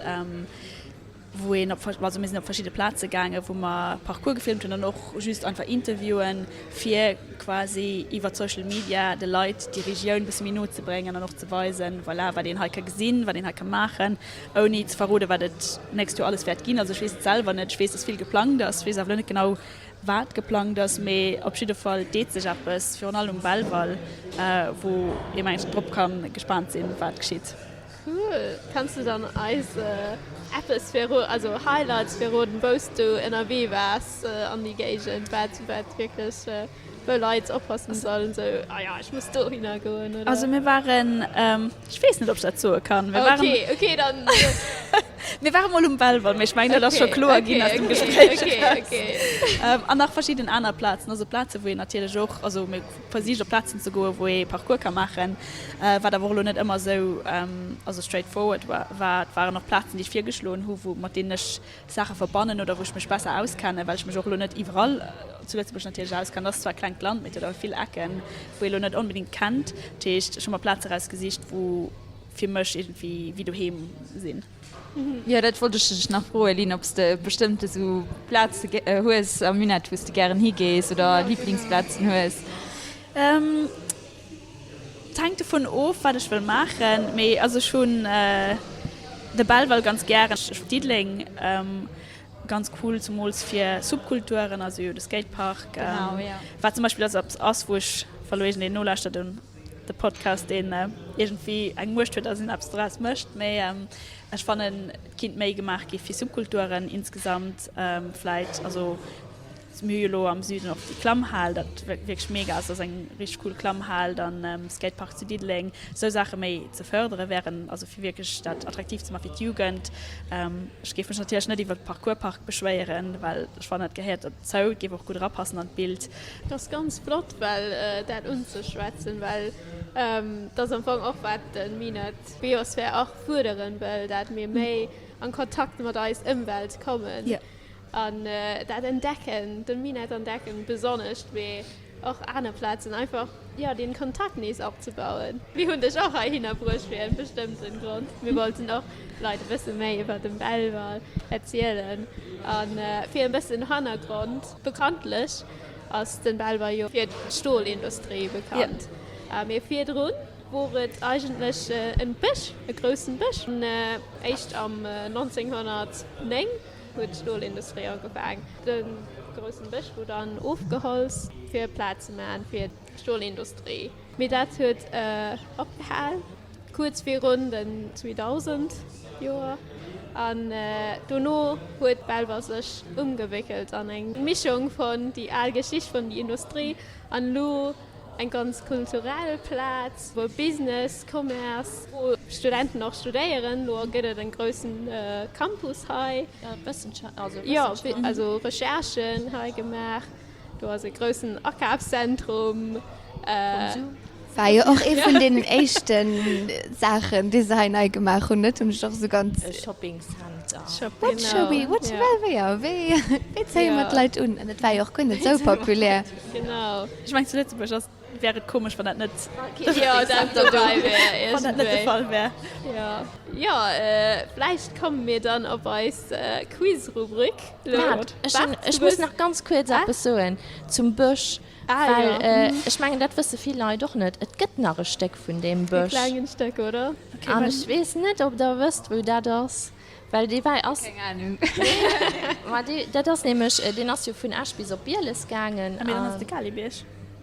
wou een op, also mir sinn op verschidde Plaze gaangen, wou mer Parcours gefilmt hunn an och just einfach Interviewen, fir quasi iwwer Social Media de Leit déi Regioun e bësse méi no ze bréngen an och ze weisen, voilà, wat een hei ka gesinn, wat een hei ka maachen, ouni ze verroden, wat et d'nächst Joer alles wäert ginn. Also ech weess et selwer net, ech weess, dass vill geplangt ass, ech weess awer elo net genau, Wat geplangt ass, mee op jidde Fall deet sech eppes, virun allem um Belval, wou ee mengt drop ka gespaant sinn, wat geschitt. Cool! Kanns du dann eis eppes verro, also Highlights verroden, wous du ënnerwee waars an déi Géigend, wat wat wierklech, wou Leit oppassen sollen, sou, ah ja, ech muss dohinner goen, oder? Also mir waren, ech weess net, ob ech dat soe kann, mir waren. Okay, okay, dann. Mir ware mol um Belval, mee ech mengen, dat ass scho kloer ginn aus dem Gespréich eraus. An nach verschidden aner Plazen, also Plazen, wou een natierlech och, also mir versicht op Plazen ze goen, wou ee Parcours ka maachen, wat awer och elo net ëmmer esou, also straightforward war. Et waren och Plazen, déi ech virgeschloen hu wou, mat deenen ech Saache verbannen oder wou ech mech besser auskennen, well ech mech och elo net iwwerall zu Lëtzebuerg natierlech auskennen. Et ass zwar e klengt Land, mee et huet awer vill Ecken, wou ee elo net onbedéngt kennt. Dat heescht, ech hu mer Plaze erausgesicht, wou fir mech iergendwéi wéi doheem sinn. Jo, dat wollt ech dech nach froen, Lynn, ob s de bestëmmt esou Plaze hues am Minett, wou s de gären higees oder Liblingsplazen hues. Et hänkt dovun of, wat ech wëll maachen, mee also ech hunn de Belval ganz gären, ech Diddeleng ganz cool, zumools fir Subkulturen, also jo de Skatepark, wat zum Beispill eppes ass, wou ech, wa lo iergendeen nolauschtert, de Podcast deen iergendwéi eng Muecht huet a sinn eppes doraus mécht, mee ech fannen et kinnt méi gemaach gi fir Subkulturen insgesamt vläit. Also mir hu jo elo am Süden och déi Klammhal, dat wierklech mega ass, ass eng richteg cool Klammhal, dann Skatepark zu Diddeleng, esou Saache méi ze fërdere wären, also fir wierklech dat attraktiv ze maache fir d'Jugend. Ech géif mech natierlech net iwwer de Parcours-Park beschwéieren, well ech fannen dat gehéiert dozou, et géif och gutt erapassen an d'Bild. Dat ass ganz flott well dat unzeschwätzen, well dat ass am Fong och wat de Minett Biosphär och fuerderen wëll, dat mir méi. An Kontakt mat eis Ëmwelt kommen an dat entdecken, de Minett entdecken besonnesch, mee och aner Plazen, einfach jo deen Kontakt nees opzebauen. Mir hunn dech och heihinner bruecht fir en bestëmmten Grond. Mir wollten och Leit e bësse méi iwwer den Belval erzielen an fir e bëssen Hannergrond, bekanntlech ass den Belval jo fir d'Stolindustrie bekannt, mee virdrun wor et eigentlech en Bësch, e groussen Bësch. Éischt am 1909 huet d'Stolindustrie ugefaang. De groussen Bësch wor dann ofgeholzt fir Plaz ze man fir d'Stolindustrie. Mee dat huet opgehal kuerz virun den 2000 Joer an dono huet Belval sech ëmgewéckelt an eng Mischung vun déi al Geschicht vun déi Industrie an elo Eng ganz kulturell Plaz, wou Business, Commerce, wou Studenten och studéieren. Lo gëtt et en groussen Campus hei. Jo, also Recherchen hei gemaach. Do ass e groussen Akafszentrum. Konsum. War jo och ee vun deenen éischte Saachen, déi se hei nei gemaach hunn, net? Hunn ech och esou ganz. E Shoppingcenter. What shall we, what, wéi, jo, wéi, wéi zéie mer d'Leit un? An et war jo och guer net esou populär. Genau. Ech mengen zu Lëtzebuerg ass wär et komesch wann dat net Jo, dat dobäi wär wann dat net de Fall wär. Jo, jo, vläicht komme mir dann op eis Quiz-Rubrik lo. Waart, ech hunn, ech muss nach ganz kuerz eppes soen zum Bësch, well ech mengen dat wësse vill Leit och net, et gëtt nach e Stéck vun deem Bësch. E klengen Stéck, oder? An ech weess net, ob der wësst wou dat ass. Well dee war ass. Keng Ahnung. Ma dee, dat ass nämlech, deen ass jo vun Esch bis op Bieles gaangen. Ah, mee dann ass et de Kalibierg,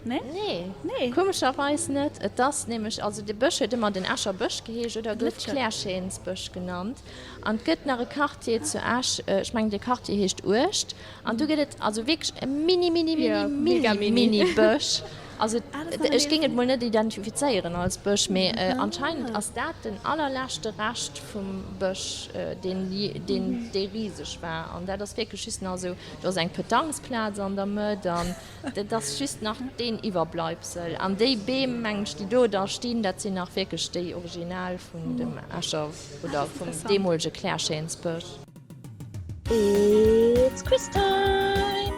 nee? Nee. Nee. Komescherweis net. Et ass nämlech, also de Bësch huet ëmmer den Escher Bësch geheescht oder gouf Klärschénsbësch genannt. An et gëtt nach e Quartier zu Esch, ech mengen de Quartier heescht Uecht. An do gëtt et also wierklech e mini, mini, mini, mini, mini Bësch. Also ech géing et mol net identifizéieren als Bësch, mee anscheinend ass dat den allerleschte Rescht vum Bësch, deen dee riseg war. An dat ass wierklech just nach esou, do ass eng Petanquesplaz an der Mëtt an dat ass just nach deen Iwwerbleibsel. An déi Beem, mengen ech, déi do da stinn, dat sinn nach wierklech déi original vun dem Escher oder vum deemolege Klärschéinsbësch. It's quiz time!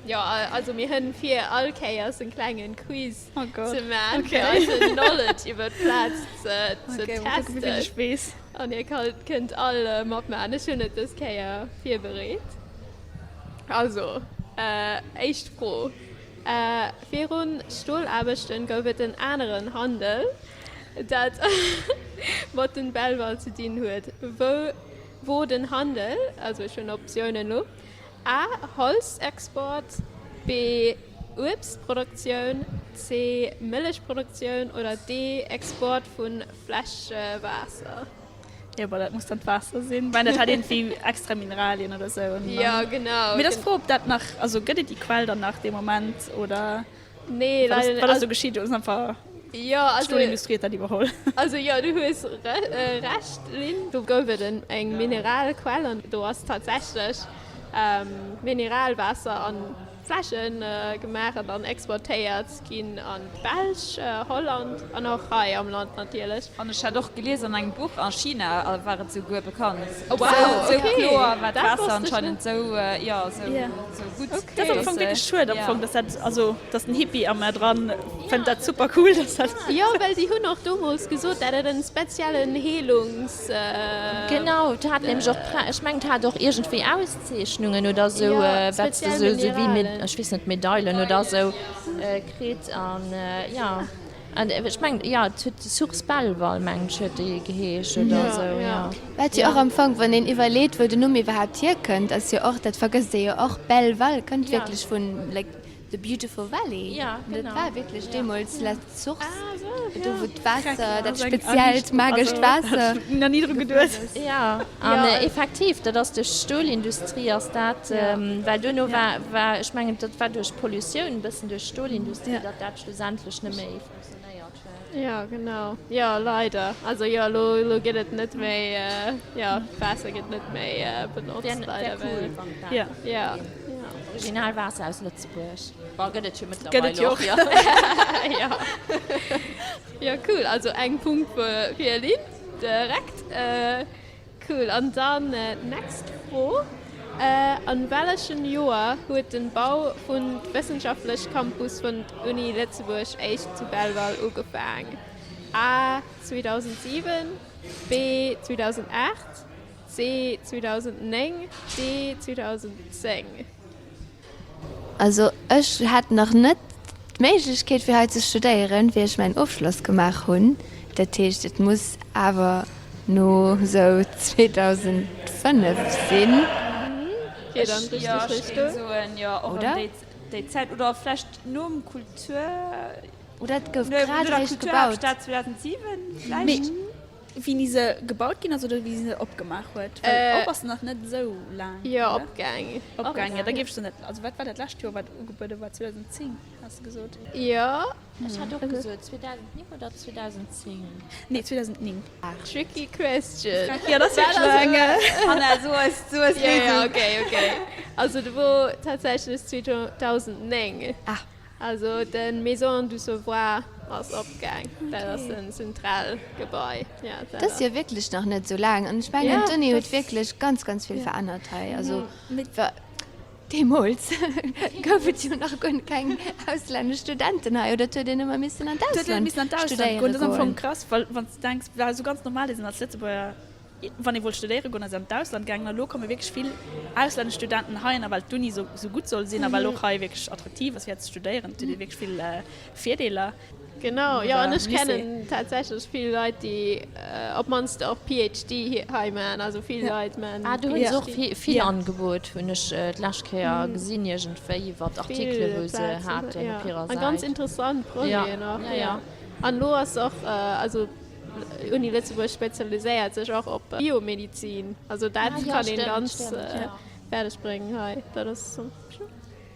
Jo, also mir hunn fir all Kéiers en klengen Quiz ze man, fir eisen Knowledge iwwer d'Plaz ze testen. An dir kënnt all matman. Ech hunn et dës Kéier virbereet. Also, éischt Fro. Virun Stolaarbechten gouf et en aneren Handel, dat mat den Belval ze dinn huet. Wou wor den Handel? Also ech hunn Optiounen elo, A, Holzexport, B, Uebstproduktioun, C, Mëllechproduktioun oder D, Export vun Fläsche Waasser. Jo, bon, dat muss dann d'Waasser sinn. Well dat hat iergendwéi extra Mineralien oder sou. An Ja, genau. Mee et ass d'Fro, ob dat nach, also gëtt et déi Quell dann nach dee Moment oder Nee, wat ass, leider wat ass do geschitt? Oder ass einfach Jo, also, d'Stolindustrie huet dat iwwerholl? Also jo, du hues Recht, Lynn. Do gouf et eng Mineralquell an do ass tatsächlech Mineralwaasser an Fläsche gemaach an dann exportéiert ginn an d'Belsch, Holland an och hei am Land natierlech. An ech hat och gelies an engem Buch, a China war et souguer bekannt. Oh wow, Sou kloer war d'Waasser anscheinend, sou, jo, sou gutt. Dat ass am Fong wierklech schued am Fong, dass dat, also dass den Hippie a mer dran fënnt dat super cool, dass dat. Jo, well si hunn och domols gesot, dat et en speziellen Heelungs. Genau, et hat nämlech och, ech mengen et hat och iergendwéi Aus. Zeechnungen oder sou, wat se sou sou wéi, ech weess net, Medailen oder sou kritt an jo an ech mengen jo et huet Source Belval mengen ech huet déi geheescht oder sou jo. Wat jo och am Fong, wann een iwwerleet wou den Numm iwwerhaapt hierkënnt, ass jo och, dat vergësst ee jo och, Belval kënnt wierklech vun like The Beautiful Valley, dat war wierklech deemools la source, do wou d'Waasser, dat speziellt magescht Waasser. Nach ni dru geduet. Jo, an effektiv, dat ass duerch d'Stolindustrie ass dat, well duerno war, war, ech mengen, dat war duerch d'Pollutioun, e bëssen duerch d'Stolindustrie, datt dat schlussendlech net méi funktionéiert huet. Jo, genau. Jo, leider. Also jo, elo, elo gëtt et net méi, jo, d'Waasser gëtt net méi benotzt, leider. Wär cool, wann dat. Jo, jo. Original Waasser aus Lëtzebuerg. Bon, gëtt et jo mëttlerweil och. Jo. Jo, cool. Also eng Punkt fir Lynn direkt. Cool. An dann next Fro, An wellechen Joer huet den Bau vun wëssenschaftlech Campus vun Uni Lëtzebuerg éischt zu Belval ugefaang? A 2007, B 2008, C 2009, D 2010. Also ech hat nach net d'Méiglechkeet fir hei ze studéieren, wéi ech mäin Ofschloss gemaach hunn. Dat heescht et muss awer no sou 2005 sinn. Geet an d'richteg Richtung. Oder? Déi Zäit oder vläicht nom Kultur. Oder et gouf grad eréischt gebaut. 2007 vläicht. Wéini se gebaut ginn ass oder wéi se opgemaach huet? Well op ass se nach net esou laang, Jo, opgaang. Opgaang, jo, da géif ech se net. Also wat war dat lescht Joer, wat ugebuede war? 2010, has de gesot? Jo. Ech hat och gesot 2009 oder 2010. Nee, 2009. Tricky question. Jo, dat ass wierklech eng. Hanna, so eis, so eis d'Léisung. Jo, jo, okay, okay. Also et wor tatsächlech 2009. Ah. Also de Maison du Savoir ass opgaang, dat ass en Zentralgebai. Dat ass jo wierklech nach net esou laang an ech mengen d'Uni huet wierklech ganz ganz vill verännert hei. Also deemools gouf et jo nach guer keng auslännesch Studenten hei oder et huet een ëmmer missen an d'Ausland studéiere goen. Dat ass am Fong krass, well wann s de denks, war esou ganz normal, déi sinn als Lëtzebuerger Wann ee wollt studéiere goen, ass een an d'Ausland gaangen. An elo komme wierklech vill auslännesch Studenten heihinner, well d'Uni esou gutt soll sinn a well och hei wierklech attraktiv ass fir ze studéieren. Et huet ee wierklech vill Virdeeler. Genau, jo, an ech kennen tatsächlech vill Leit, déi op d'mannst och PhD hei maachen. Also vill Leit maachen PhD. Ah, do hu se och vill Angebot, hunn ech d'lescht Kéier gesinn iergendwéi iwwert Artikele wou se haten op hirer Säit. A ganz interessant Projeten och, jo. An elo ass och, also Uni Lëtzebuerg spezialiséiert sech och op Biomedizin, also dat kann een ganz fäerdeg bréngen hei. Dat ass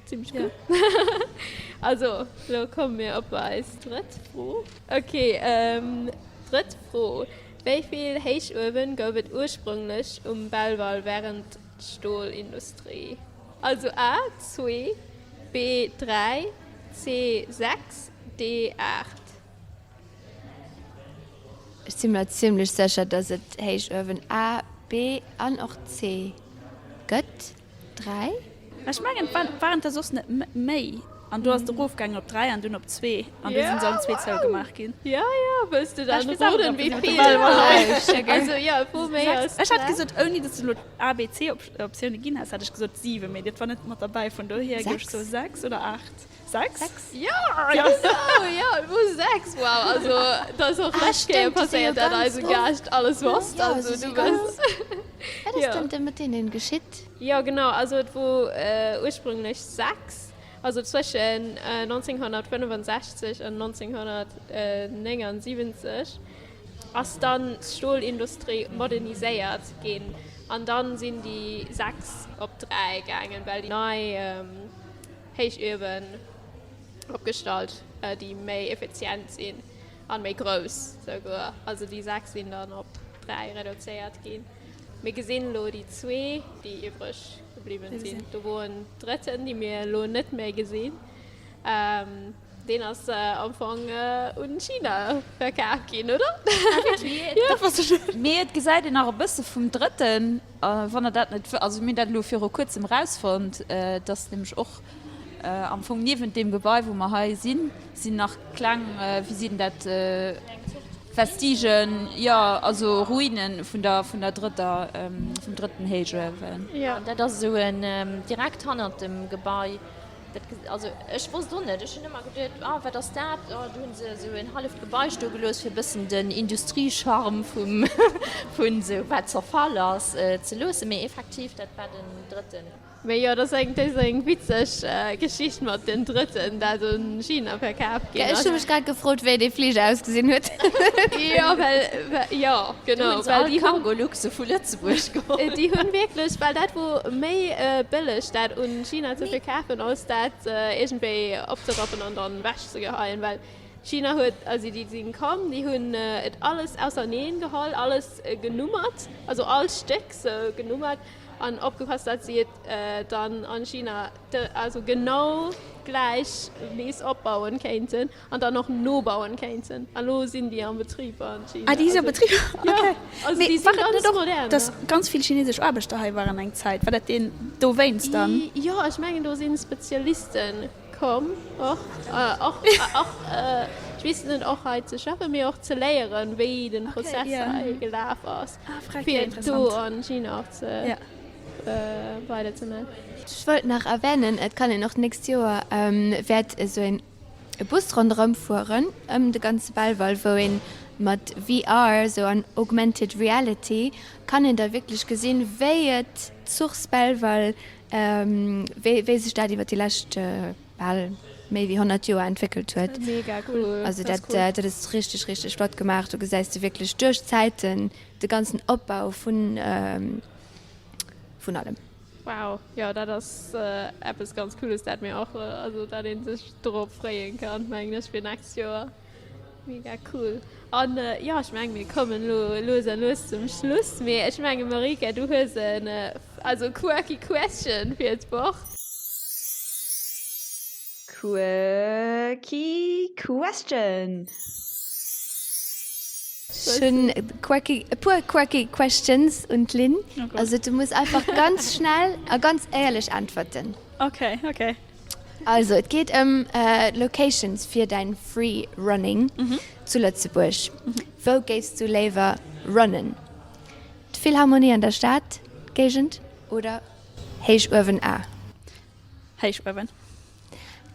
zimmlech gutt. Also lo komme mir op eis drëtt Fro. Ok, drëtt Fro, Wéi vill Héichuewen gouf et ursprünglech um Belval wärend d'Stolindustrie? Also A, zwee, B, dräi, C, sechs, D, 8. Ech si mer zimlech sécher, dass et Héichuewen A, B an och C gëtt. 3? Ech mengen, et waren der soss net méi an do ass et erofgaangen op 3 an dunn op 2 an du sinn se allen zwee zougemaach ginn. Jo, jo, wëlls de dann roden, wéi vill? Also jo, et wor méi als 3. Ech hätt gesot, ouni dass de elo A, B, C Optioune ginn häss, hätt ech gesot 7, mee dat war net mat derbäi, vun dohier géif ech soe 6 oder 8. 6? Jo, genau, jo, et wor 6. Wow, also dat ass och lescht Kéier passéiert, dat eise Gaascht alles wosst. Also du bass. Wat ass dann da mat deenen geschitt? Jo, genau, also et wor ursprünglech 6, also zwëschen 1965 an 1979 ass dann d'Stolindustrie moderniséiert ginn an dann sinn déi 6 op 3 gaangen, well déi nei Héichuewen opgestallt, déi méi effizient sinn an méi grouss souguer. Also déi 6 sinn dann op 3 reduzéiert ginn. Mir gesinn elo déi zwee, déi iwwreg gebliwwen sinn. Do wor en drëtten, dee mir elo net méi gesinn. Deen ass am Fong un China verkaf ginn, oder? Mee et gesäit een nach e bësse vum drëtten. A wann der dat net, also mir hunn dat elo viru kuerzem erausfonnt, dass nämlech och am Fong niewent deem Gebai, wou mer hei sinn, sinn nach kleng, wéi sinn dat, Vestigen, jo, also Ruine vun der, vun der drëtter, vum drëtten Héichuewen. Jo, dat ass esou en direkt hannert dem Gebai. Dat ge, also ech wosst och net, ech hunn ëmmer geduet, ah wat ass dat, oh do hunn se esou en halleft Gebai stoe gelooss fir e bëssen den Industriecharme vum, vun esou wat zerfall ass, ze loossen, mee effektiv dat war den drëtten. Mee jo, dat ass eng, dat ass eng witzeg Geschicht mat den drëtten, dat un China verkaf ginn ass. Ech hu mech grad gefrot wéi dee Fliger ausgesinn huet. Jo, well, well, jo, genau, Do hunn se well all déi hunn. Cargoluxe vu Lëtzebuerg geholl. Déi hunn wierklech, well dat wor méi bëlleg dat un China ze verkafen als dat iergendwéi opzerappen an dann wech ze geheien, well China huet, also déi sinn komm, déi hunn et alles auserneen geholl, alles genummert, also all Stéck sou genummert an opgepasst dat si et dann an China, also genau. gläich nees opbauen kéinten an dann och nobauen kéinten. An elo sinn déi am Betrib an China. Ah, déi si am Betrib? Okay. Also déi si ganz modern. Dass ganz vill chinesesch Aarbechter hei waren eng Zäit, war dat deen dowéinst dann? Jo, ech mengen do si Spezialisten komm och, och, och, ech weess net, och hei ze schaffen, mee och ze léieren, wéi den Prozess hei gelaf ass, fir do an China och ze weider ze man. Ech wollt nach erwänen, et kann een och d'nächst Joer wäert esou een Bus ronderëm fueren ëm de ganze Belval, wou een mat VR, esou an Augmented Reality, kann een da wierklech gesinn, wéi et d'Source Belval, wéi wéi sech dat iwwer déi lescht bal méi wéi 100 Joer entwéckelt huet. Mega cool. Also dat dat ass richteg richteg flott gemaach. Do gesäis de wierklech duerch d'Zäiten de ganzen Opbau vun vun allem. Wow, jo dat ass eppes ganz cooles dat mir och, also dat een sech dorop freeën kann mengen ech fir nächst Joer. Mega cool. An jo ech mengen mir kommen elo lues a lues zum Schluss, mee ech mengen Marika du hues en also quirky question fir d'Woch. Quirky question. Ech hunn quirky, e puer quirky questions un d'Lynn. Also du muss einfach ganz schnell a ganz éierlech äntwerten. Okay, okay. Also et geet ëm Locations fir däin Free Running zu Lëtzebuerg. Wou géifs du léiwer runnen? D'Philharmonie an der Stad, Géigend oder Héichuewen A? Héichuewen.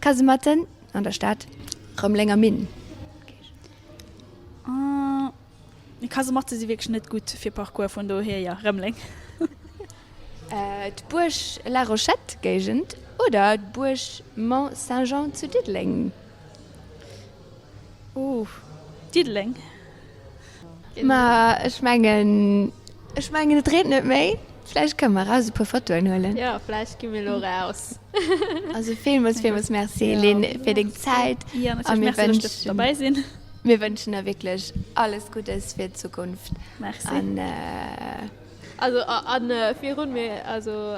Kasematten an der Stad, Rëmelenger Minn. Kasematte si wierklech net gutt fir Parcours, vun dohier jo, Rëmeleng. D'Buerg Larochette, Géigend, oder d'Buerg Mont Saint-Jean zu Diddeleng? Ooh, Diddeleng. Ma ech mengen, ech mengen et reent net méi. Vläicht kënne mer eraus e puer Fotoen huelen. Jo, vläicht gi mir elo raus. Also villmools, villmools Merci Lynn fir deng Zäit. Jo, natierlech. Merci, datt ech duerft derbäi sinn. Mir wënschen der wierklech alles Guddes fir d'Zukunft. Merci. An. Also a virun mir also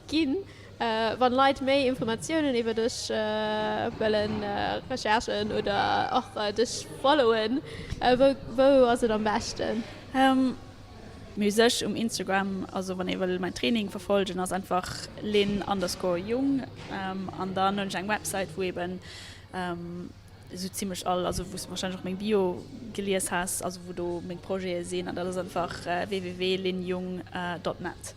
ginn. Wann Leit méi Informatiounen iwwer dech wëllen recherchen oder och dech followen, wou ass et am beschten? Mee u sech um Instagram, also wann ee wëll mäin Training verfolgen, ass einfach lynn underscore jung. An dann hunn ech eng Websäit wou eben esou zimlech all, also wou s de warscheinlech och meng Bio gelies has, also wou do meng Projete sinn an dat ass einfach www.lynnjung dot net.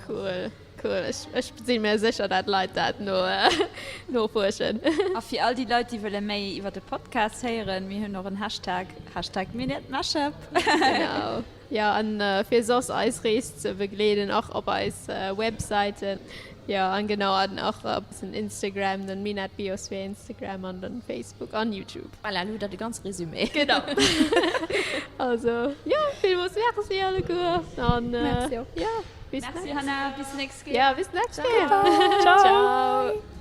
Cool, cool. Ech, ech si mir sécher, dat Leit dat no, nofuerschen. A fir all déi Leit, déi wëlle méi iwwer de Podcast héieren, mir hunn och en Hashtag, Hashtag Minett-Mashup. Genau. Jo, an fir soss eis Rees ze begleeden, och op eis Websäiten. Jo, an genau, an och op den Instagram, den Minett Biosphere Instagram an den Facebook an YouTube. Voilà, elo hutt der de ganze Résumé. Genau. Also, jo, villmools Merci alleguer. An, Merci och. jo, bis Merci Hannah, bis nächst Kéier. Ja, bis nächst Kéier. Ciao. Ciao.